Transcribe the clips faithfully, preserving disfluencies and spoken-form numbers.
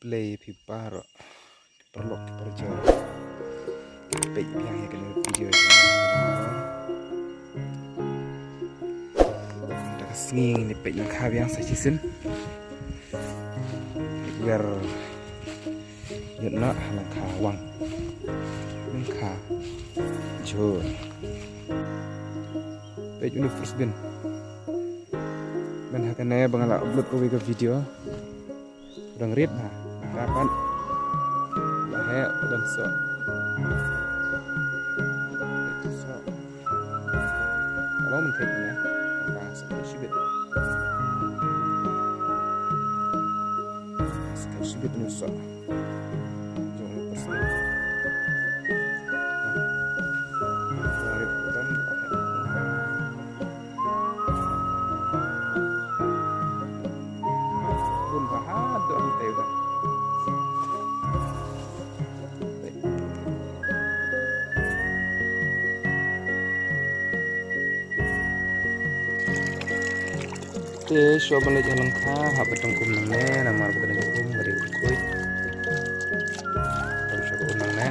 Khublei phi baroh ki paralok ki parajor. Peit biang ïa kane ka video jong nga. Da ka sngi ngin ïa peit lyngkha biang sa shisien. Wer ïoh na lyngkha wang, lyngkha jhur. Peit une u first bean. Mynta ha kane ba nga la upload kawei ka video. Dang rit ha. Ka pat. La heh, dang soh. Soh. Alo, mynta ne. Ba sa ka shibit. Sa ka shibit ne soh. Jong le pas. La rit, dang heh. Bun ba haduh hangtei ba. Te shuwa ban leit ha lyngkha, hap ban tong um nangne, namar ba kane ka um ka dei ka khuid. Tong shuwa ka um nangne.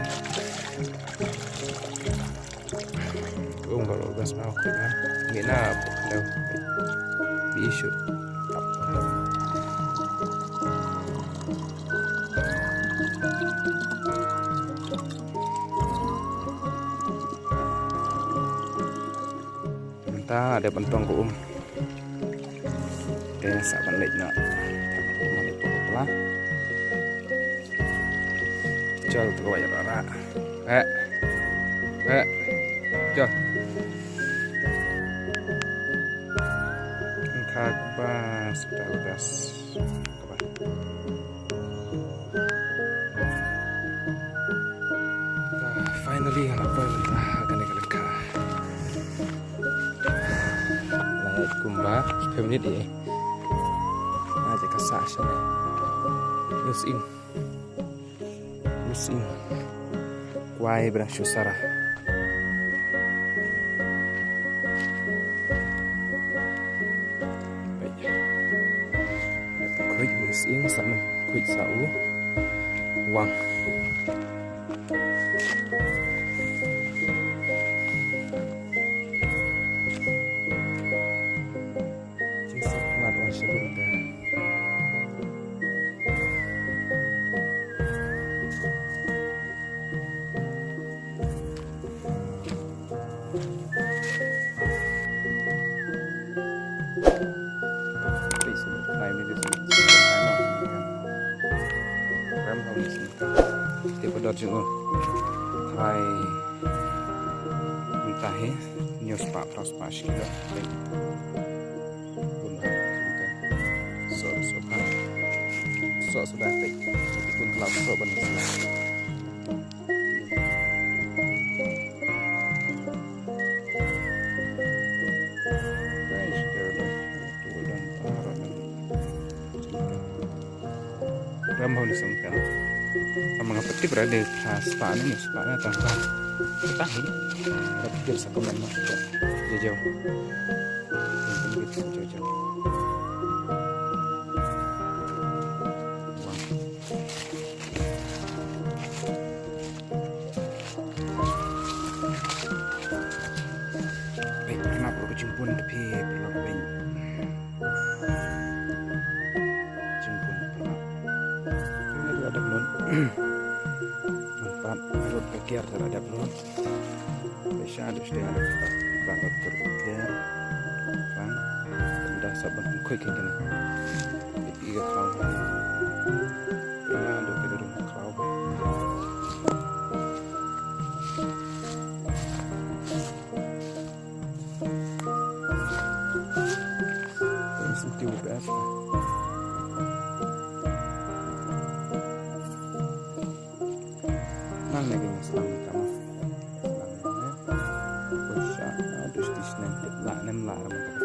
Ung ba lo gas na ko na. Ngi na, no. Bi shu. Mynta dep ban tong ka um. Te sa ban leit noh. Tang ka um ban leit pla. Jal tu wai rara. Eh. Eh. Jal. Ka ba star das. Ka ba. Ah, finally, nga la poi mynta ha kane ka lyngkha. Lait kumba shiphew minit ïa. Nga te ka sah shane. Us ing. Us ing. Kwai bra shu sara. Peit. Khuid us ing sa men khuid sa u wang. Jingsuk ngat wan sha lum te. Peit sha lum, nai ni dei sha lum. Rem hau ni sha lum. Te ba dor jong u. Trai. Mynta hi. Hynñiew spah, phra spah shi kilo. Peit. Bun bha, bun ka. Soh, soh bha. Soh suda peit. Bun ka la soh ban soh. Guys, there it is. There it is. There it is. Ram hau ni sum kan. Tang ma nga pat tip ra de phra spah ne, spah ne tang ba. Tang hi. Rap tip sa comment ma. Jajau. Tip tip jajau. Wah. Peit, khnap ruh ka jingbun te phi, paralok, peit. Jingbun paralok. Peit, la dep lut. Mynta ruh ka kiar te la dep lut. Peit sha, dep sha, dep sha. Ka dep ter ka kiar. Rang. Ynda sa ban khuid kane. Peit, i ka khraw. Peit, ynda ka rum khraw. Peit, sngewthuh bha. Nang ne ka slang ka ma. Slang ne. Peit sha, ah, dus dis ne tip la nem la ram ka